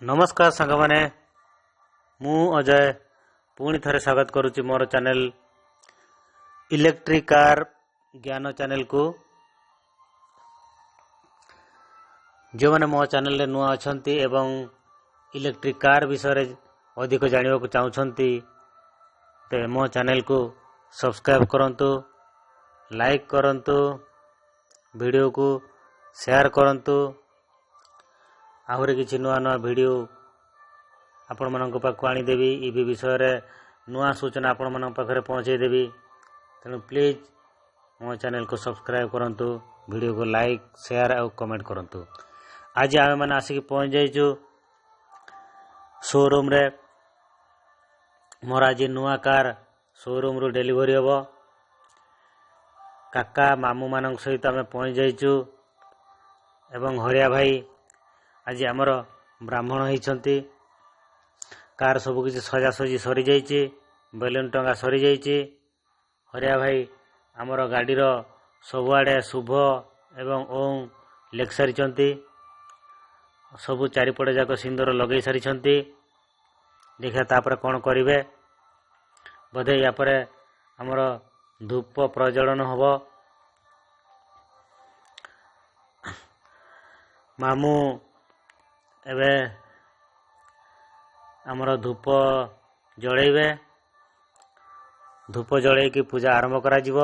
ନମସ୍କାର ସାଙ୍ଗମାନେ, ମୁଁ ଅଜୟ ପୁଣି ଥରେ ସ୍ୱାଗତ କରୁଛି ମୋର ଚ୍ୟାନେଲ ଇଲେକ୍ଟ୍ରିକ୍ କାର୍ ଜ୍ଞାନ ଚ୍ୟାନେଲକୁ। ଯେଉଁମାନେ ମୋ ଚ୍ୟାନେଲରେ ନୂଆ ଅଛନ୍ତି ଏବଂ ଇଲେକ୍ଟ୍ରିକ୍ କାର୍ ବିଷୟରେ ଅଧିକ ଜାଣିବାକୁ ଚାହୁଁଛନ୍ତି, ତେବେ ମୋ ଚ୍ୟାନେଲକୁ ସବସ୍କ୍ରାଇବ୍ କରନ୍ତୁ, ଲାଇକ୍ କରନ୍ତୁ, ଭିଡ଼ିଓକୁ ସେୟାର କରନ୍ତୁ। ଆହୁରି କିଛି ନୂଆ ନୂଆ ଭିଡ଼ିଓ ଆପଣମାନଙ୍କ ପାଖକୁ ଆଣିଦେବି। ଇଭି ବିଷୟରେ ନୂଆ ସୂଚନା ଆପଣମାନଙ୍କ ପାଖରେ ପହଞ୍ଚାଇ ଦେବି। ତେଣୁ ପ୍ଲିଜ୍ ମୋ ଚ୍ୟାନେଲକୁ ସବସ୍କ୍ରାଇବ୍ କରନ୍ତୁ, ଭିଡ଼ିଓକୁ ଲାଇକ୍, ସେୟାର ଆଉ କମେଣ୍ଟ କରନ୍ତୁ। ଆଜି ଆମେମାନେ ଆସିକି ପହଞ୍ଚି ଯାଇଛୁ ସୋରୁମ୍ରେ। ମୋର ଆଜି ନୂଆ କାର୍ ସୋରୁମ୍ରୁ ଡେଲିଭରି ହେବ। କାକା ମାମୁଁମାନଙ୍କ ସହିତ ଆମେ ପହଞ୍ଚି ଯାଇଛୁ ଏବଂ ହରିଆ ଭାଇ ଆଜି ଆମର ବ୍ରାହ୍ମଣ ହେଇଛନ୍ତି। କାର୍ ସବୁକିଛି ସଜାସଜି ସରିଯାଇଛି, ବେଲୁନ୍ ଟଙ୍ଗା ସରିଯାଇଛି। ହରିଆ ଭାଇ ଆମର ଗାଡ଼ିର ସବୁଆଡ଼େ ଶୁଭ ଏବଂ ଓଁ ଲେଖି ସାରିଛନ୍ତି। ସବୁ ଚାରିପଟେ ଯାକ ସିନ୍ଦୁର ଲଗେଇ ସାରିଛନ୍ତି। ଦେଖିବା ତାପରେ କ'ଣ କରିବେ। ବୋଧେ ୟା ପରେ ଆମର ଧୂପ ପ୍ରଜ୍ୱଳନ ହେବ। ମାମୁଁ ଏବେ ଆମର ଧୂପ ଜଳେଇବେ। ଧୂପ ଜଳେଇକି ପୂଜା ଆରମ୍ଭ କରାଯିବ।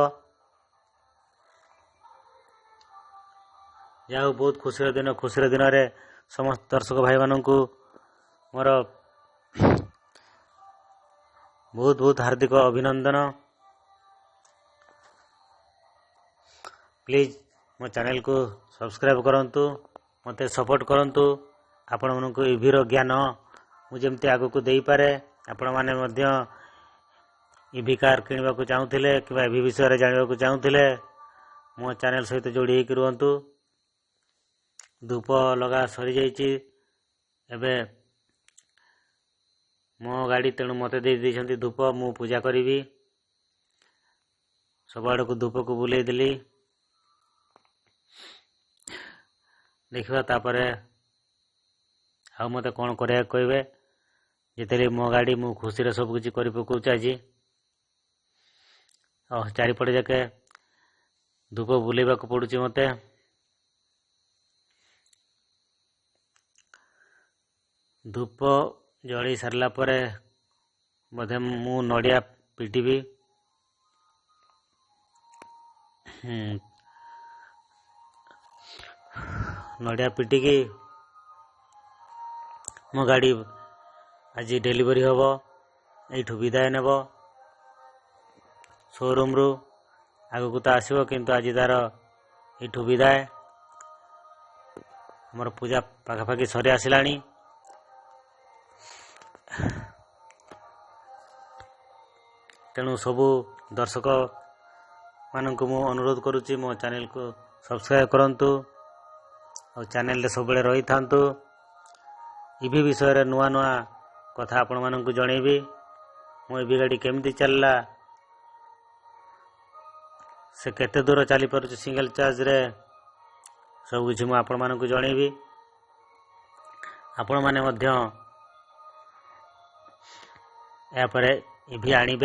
ଯାହା ହଉ, ବହୁତ ଖୁସିର ଦିନ। ଖୁସିର ଦିନରେ ସମସ୍ତ ଦର୍ଶକ ଭାଇମାନଙ୍କୁ ମୋର ବହୁତ ବହୁତ ହାର୍ଦ୍ଦିକ ଅଭିନନ୍ଦନ। ପ୍ଲିଜ୍ ମୋ ଚ୍ୟାନେଲକୁ ସବସ୍କ୍ରାଇବ୍ କରନ୍ତୁ, ମୋତେ ସପୋର୍ଟ କରନ୍ତୁ। ଆପଣମାନଙ୍କୁ ଇଭିର ଜ୍ଞାନ ମୁଁ ଯେମିତି ଆଗକୁ ଦେଇପାରେ। ଆପଣମାନେ ମଧ୍ୟ ଇଭି କାର୍ କିଣିବାକୁ ଚାହୁଁଥିଲେ କିମ୍ବା ଇଭି ବିଷୟରେ ଜାଣିବାକୁ ଚାହୁଁଥିଲେ ମୋ ଚ୍ୟାନେଲ ସହିତ ଯୋଡ଼ି ହେଇକି ରୁହନ୍ତୁ। ଧୂପ ଲଗା ସରିଯାଇଛି। ଏବେ ମୋ ଗାଡ଼ି, ତେଣୁ ମୋତେ ଦେଇ ଦେଇଛନ୍ତି ଧୂପ, ମୁଁ ପୂଜା କରିବି। ସବୁଆଡ଼କୁ ଧୂପକୁ ବୁଲେଇ ଦେଲି। ଦେଖିବା ତାପରେ ଆଉ ମୋତେ କ'ଣ କରିବାକୁ କହିବେ। ଯେତେବେଳେ ମୋ ଗାଡ଼ି, ମୁଁ ଖୁସିରେ ସବୁ କିଛି କରି ପକାଉଛି ଆଜି। ଆଉ ଚାରିପଟେ ଯାକେ ଧୂପ ବୁଲେଇବାକୁ ପଡ଼ୁଛି ମୋତେ। ଧୂପ ଜଳେଇ ସାରିଲା ପରେ ବୋଧେ ମୁଁ ନଡ଼ିଆ ପିଟିବି। ନଡ଼ିଆ ପିଟିକି ମୋ ଗାଡ଼ି ଆଜି ଡେଲିଭରି ହେବ, ଏଇଠୁ ବିଦାୟ ନେବ ସୋରୁମ୍ରୁ। ଆଗକୁ ତ ଆସିବ, କିନ୍ତୁ ଆଜି ତାର ଏଇଠୁ ବିଦାୟ। ଆମର ପୂଜା ପାଖାପାଖି ସରି ଆସିଲାଣି। ତେଣୁ ସବୁ ଦର୍ଶକ ମାନଙ୍କୁ ମୁଁ ଅନୁରୋଧ କରୁଛି, ମୋ ଚ୍ୟାନେଲକୁ ସବସ୍କ୍ରାଇବ୍ କରନ୍ତୁ ଆଉ ଚ୍ୟାନେଲରେ ସବୁବେଳେ ରହିଥାନ୍ତୁ। ଇଭି ବିଷୟରେ ନୂଆ ନୂଆ କଥା ଆପଣମାନଙ୍କୁ ଜଣେଇବି। ମୋ ଇଭି ଗାଡ଼ି କେମିତି ଚାଲିଲା, ସେ କେତେ ଦୂର ଚାଲିପାରୁଛି ସିଙ୍ଗଲ ଚାର୍ଜରେ, ସବୁକିଛି ମୁଁ ଆପଣମାନଙ୍କୁ ଜଣେଇବି। ଆପଣମାନେ ମଧ୍ୟ ଏହାପରେ ଇଭି ଆଣିବେ।